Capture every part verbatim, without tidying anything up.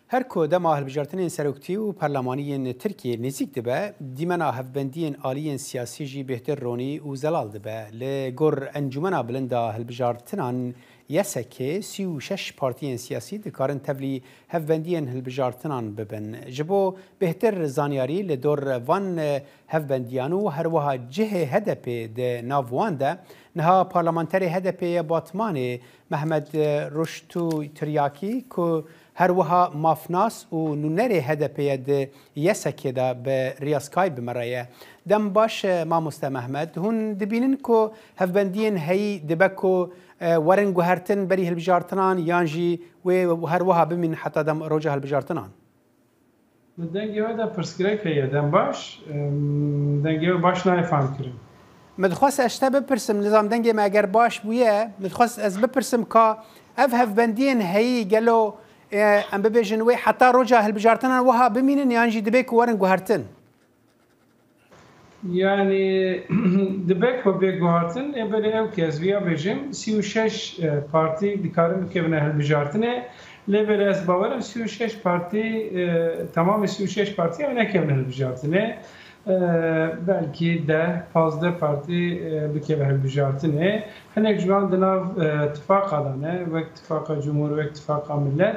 Her ku dema hilbijartinên seroktî û perlemanî yên Tirkiyê nêzîk dibe, dîmena hevbendiyên aliyên siyasî jî bêhtir ronî û zelal dibe. Li gor Encûmena Bilind a Hilbijartinan, Y S K, sî û şeş partiyên siyasî dikarin tevlî hevbendiyên hilbijartinan bibin. Ji bo bêhtir zanyarî li dor van hevbendiyan û herwiha cihê H D P di nav wan de, niha parlamenterê H D P'ê yê Batmanê Mehmet Ruştû Tiryakî ku her wiha mafnas û nûnerê H D P'ê ye di Y S K'ê de bi riya Skype bi me re ye. Dem baş, e, mamoste Mehmet. Hûn dibînin ku hevbendiyên heyî dibe ku, e, werin guhertin berî hilbijartinan yan jî wê her wiha bimînin heta dem roja hilbijartinan? Li dengê we de pirsgirêk heye, dem baş. Em, dengê we baş nayê fehmkirin. Min dixwest ez ji te bipirsim, nizam dengê me eger baş bûye, min dixwest ez bipirsim ka ev hevbendiyên heyî gelo, e, em bibêjin wê heta roja hilbijartinan wiha bimînin yan jî dibe ku werin guhertin? Yani dibe ku bê guhertin, ê belê ew kes viya bêjim, sî û şeş, e, partî dikarin bikevine hilbijartinê. Lê belê ez bawerim sî û şeş partî, e, tamamê sî û şeş partî ew nekevine hilbijartinê. E, belkî deh, pazdeh partî, e, bikeve hilbijartinê. Hinek ji wan di nav, e, tifaqa de ne, wek tifaqa cumhur, wek tifaqa millet.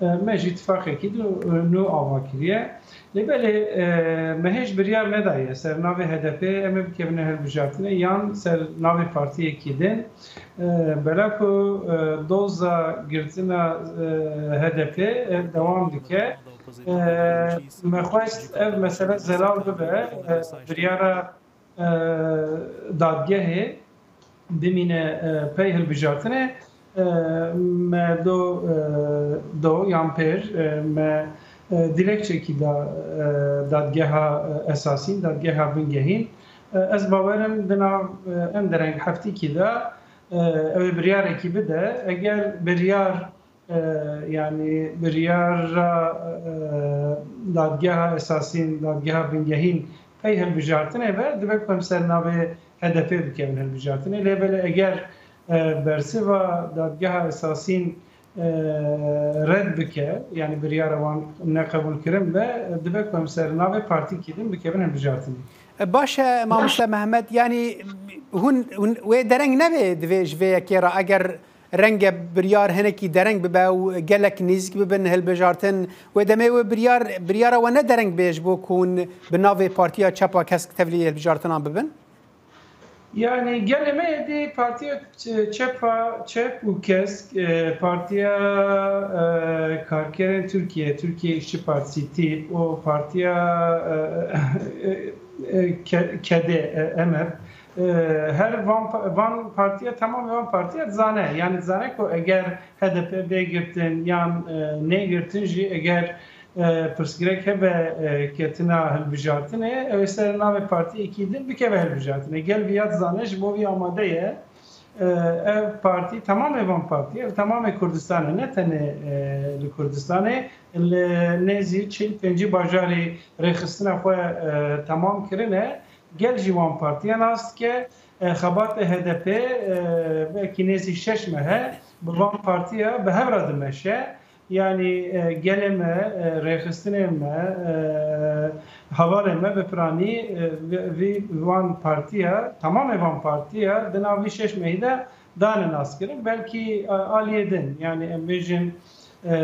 E, me jî tifaqekî nû, nû ava kiriye. Lê belê, e, me hêj biryar nedaye ser navê H D P em ê bikevine hilbijartinê yan ser navê partiyekî din. E, bela ku, e, doza girtina, e, H D P, e, dewam dike. E, me xwest ev mesele zelal bibe, e, biryara, e, dadgehê bimîne, e, pey hilbijartinê. E, me do, e, do yan pêr, e, me, e, dilekçekî da, e, dadgeha, e, esasîn, dadgeha bingehîn. E, ez bawerim di nav, e, em dereng heftîkî de, e, ew ê biryarekî bide. Eger biryar, e, yanî biryara, e, dadgeha esasîn, dadgeha bingehîn pey hilbijartinê be, dibe ku em ser navê H D P bikevin hilbijartinê. Lê belê eger, e, bersiva dadgeha esasîn, e, red bike, yanî biryara wan neqebûlkirin be, dibe ku em ser navê partîkî din bikevin hilbijartinê. E, baş e, mamoste Mehmet, yanî hûn, hûn wê dereng nebe divê ji vê yekê re eger renge biryar hinekî dereng bibe û gelek nêzîk bibin hilbijartin. Wê demê wê biryar, biryara we ne dereng bê ji bo ku hûn bi navê Partiya Çep a Kesk tevlî hilbijartinan bibin? Yani gelê me êdî Partiya Ç-, Çep a, Çep û Kesk, e, Partiya, e, Karkerên Tirkiye, Türkiye İşçi Partisi, tîp, û Partiya, e, e, e, Ke-, Kedê, e, M F, e, her van pa-, van partiya, tamamê van partiya dizane. Yani dizane ku eger H D P bê girtin yan, e, nê girtin jî, eger, e, pirsgirêk hebe, e, ketina hilbijartinê, ew ê ser navê partiyekî din bikeve hilbijartinê. Gel viya dizane, ji bo vî amade ye. E, ev partî, tamamê van partî, ev tamamê Kurdistanê, ne tenê, e, li Kurdistanê, li nêzî çil pêncî bajarî rêxistina xwe, e, temam kirine. Gel jî wan partiya nas dike. E, xebatê H D P, e, belkî nêzî şeş meh e, bi van partiya bi hev re dimeşe. Yanî, e, gelê me, e, rêxistinê me, e, hevalê me bi piranî, e, vî, vî van partiya, tamamê van partiya di nav vî şeş mehî de dane naskirin. Belkî, e, aliyê din, yanî em bêjin, e,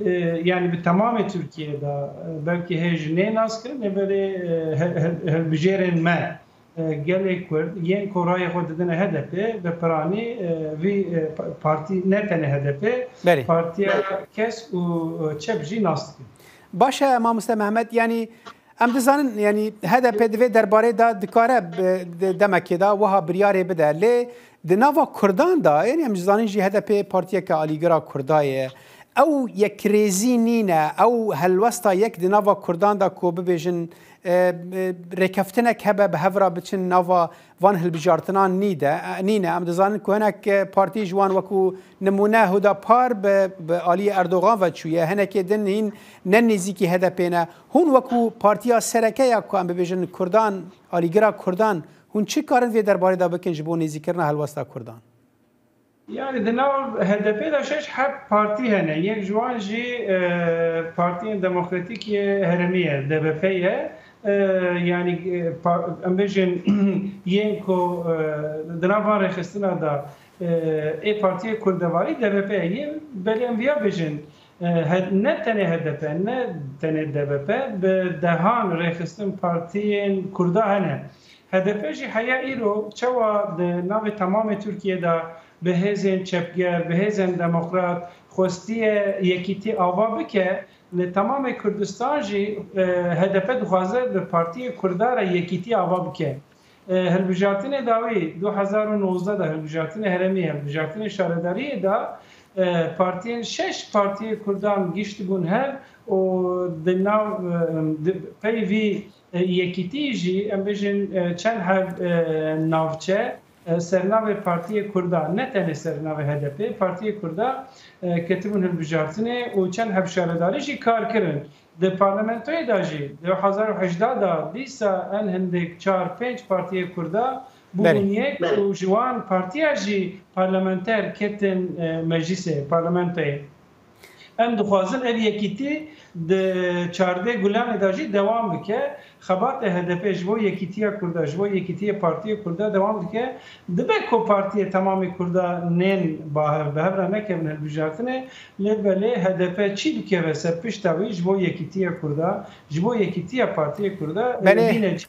e, yanî bi temamê Tirkiyê de, e, belkî hê ji nê naskirin, lê belê, e, he-, he-, hilbijêrên me, e, gelê Kurd yên ku rayê xwe didine H D P, bi piranî, e, vî, e, pa-, partî, ne tenê H D P, Belê. Partiya Kesk û, e, Çep jî nas dikin. Baş e, mamoste Mehmet, yanî em dizanin, yanî H D P di vê derbarê de dikare bi, di demekê de wiha biryarê bide. Lê di nava Kurdan de, yanî em dizanin jî H D P partiyeke alîgira Kurda ye. Ew yekrêzî nîne, ew helwesta yek di nava Kurdan de ku bibêjin, e, e, rêkeftinek hebe bi hev re biçin nava van hilbijartinan nî de, e, nîne. Em dizanin ku hinek, e, partî ji wan wekû nimûne Hudapar bi, bi aliyê Erdogan ve çûye. Hinekê din hîn ne nêzîkî H D P ne. Hûn wekû partiya sereke ya ku em bibêjin Kurdan, alîgira Kurdan, hûn çi karin vê derbarê de bikin ji bo nêzîkirina helwesta Kurdan? Yani di nav H D P de şeş heb partî hene. Yek ji wan jî e, Partiyên Demokratîk yê Herêmî ye, D B P ye. E, yani e, pa- em bêjin yên ku e, di nav van rêxistina de e, ê Partiyê Kurdevarî D B P ye. Belê em viya bêjin e, he- ne tenê H D P, ne tenê D B P, bi dehan rêxistin partiyên Kurda hene. H D P jî heya îro çawa di navê temamê Tirkiyê de bi hêzên çepger, bi hêzên demokrat xwestiye yekîtî ava bike, li temamê Kurdistan jî e, H D P dixwaze bi partiyê Kurda re yekîtî ava bike. E, hilbijartinê dawî du hezar û nozdeh de hilbijartinê herêmî, hilbijartinê şaredariyê de e, partiyên şeş partiyê Kurdan giştibûn hev û di nav e, di pey vî e, yekîtî jî, em bêjin e, çend hev e, navçe e, sernavê Partiyê Kurda, ne tenê sernavê H D P, Partiyê Kurda e, ketibûn hilbijartinê û çend heb şaredarî jî kar kirin. Di parlamentoyê de jî, di du hezar û hejdeh de dîsa en hindik çar pênc Partiyê Kurda bûbûn Belê. yek û ji wan partiya jî parlamenter ketin e, meclîsê, parlamentoyê. Em dixwazin ev yekîtî di çardeh Gulanê de jî dewam bike. Xebatê H D P ji bo yekîtiya Kurda, ji bo yekîtiya Partiyê Kurda dewam dike. Dibe ku partiyê temamê Kurda nên ba hev, bi hev re nekevin hilbijartinê, lê belê H D P çi dikeve ser pişta wî ji bo yekîtiya Kurda, ji bo yekîtiya Partiyê Kurda, Belê. Bîne çi?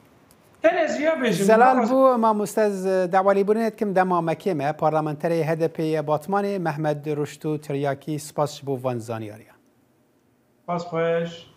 Tenê ez viya bêjim, Zelal bû, mamoste, ez dawalîbûnê dikim, dema me kêm e. Parlamenterê H D P'ê yê Batmanê, Mehmed Ruştû Tiryakî, spas ji bo van zanyariyan. Spas xweş.